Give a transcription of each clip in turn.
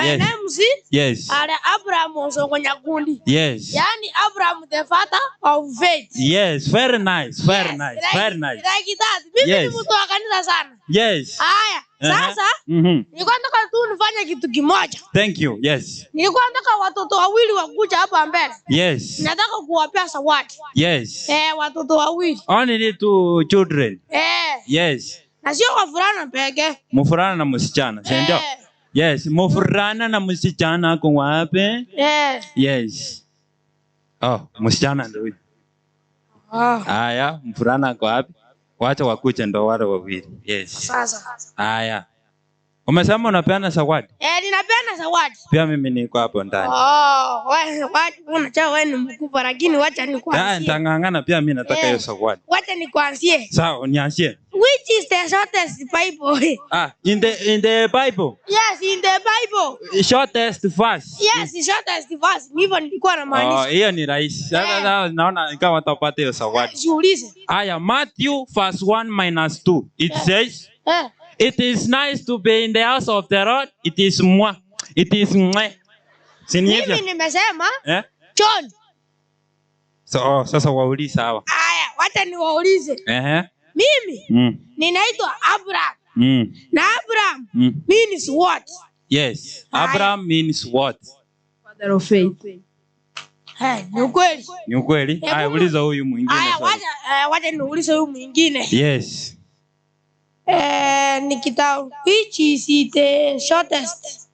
My name is Abraham Osongo Nyakundi. Yaani Abraham the father of faith. Yes, very nice, very Yes, nice, like, very nice. Like that. Mimi ni mtu wa kanisa sana. Haya, sasa nilikuwa nataka tu nifanye kitu kimoja. Thank you. Yes. Nilikuwa nataka watoto wawili wakuja hapa mbele. Nataka kuwapea zawadi. Eh, watoto wawili. Only two children. Eh. Na sio wavulana pekee. Mvulana na msichana, si ndio? Eh. Yes, mvulana na msichana ako wapi? Eh. Yes. Oh, msichana ndio huyu. Ah. Haya, mvulana ako wapi? Wacha wakuje ndo wale wawili. Yes. Sasa. Haya. Umesema unapeana zawadi? Eh, ninapeana zawadi. Pia mimi niko hapo ndani. Oh, wewe unajua wewe ni mkubwa, lakini wacha nikuanzie. Nitang'ang'ana pia mimi nataka hiyo zawadi. Wacha nikuanzie. Sawa, unianzie. Which is the shortest Bible? Ah, in the Bible. Yes, in the Bible. Shortest verse. Yes, the shortest verse. Ndivyo nilikuwa namaanisha. Oh, hiyo ni rahisi. Sasa naona kama watapata hiyo zawadi. Jiulize. Aya, Matthew verse 1 minus 2. It says, "It is nice to be in the house of the Lord. It is moi. It is mwe." Si ni hivyo? Mimi nimesema Eh? John. So, oh, sasa waulize hawa. Aya, wacha niwaulize. Mimi ninaitwa Abraham. Na Abraham means what? Yes. Haya. Abraham means what? Father of faith. Eh, ni ukweli. Ni ukweli? Hebu Aya, uliza huyu mwingine Aya, sasa. wacha niulize huyu mwingine. Yes. Eh, ni kitabu. Which is the shortest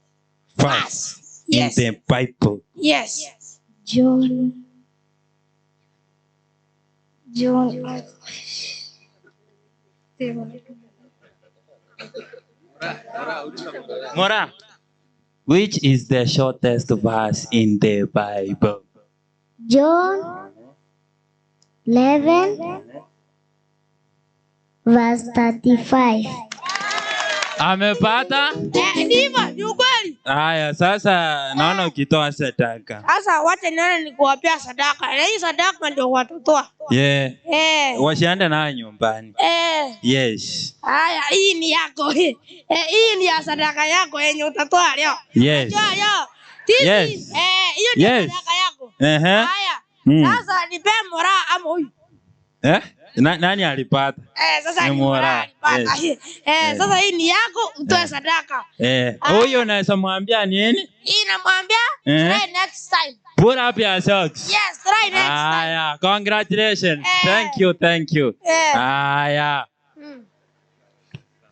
Verse Yes. in the Bible. Yes. John. John. Mora. Which is the shortest verse in the Bible? John 11 verse 35. Amepata? Eh, ndivyo, ni ukweli. Haya, sasa naona ukitoa sadaka. Sasa wacha nione nikuwapea sadaka. Na hii sadaka ndio watatoa. Eh. Wasiende nayo nyumbani. Eh. Yes. Haya, hii ni yako. Eh, hii ni ya sadaka yako yenye utatoa leo. Unajua leo. This is, eh, hiyo ni sadaka yako. Haya. Sasa nipe Mora ama huyu. Eh? Nani alipata? Eh, sasa Ni ni Mora Mora. alipata. Yes. Eh, sasa hii ni yako utoe sadaka. Eh, Haya. huyu unaweza mwambia nini? Hii namwambia try next time. Put up your socks. Yes, try next time. Haya, congratulations. Eh. Thank you, thank you. Eh. Haya.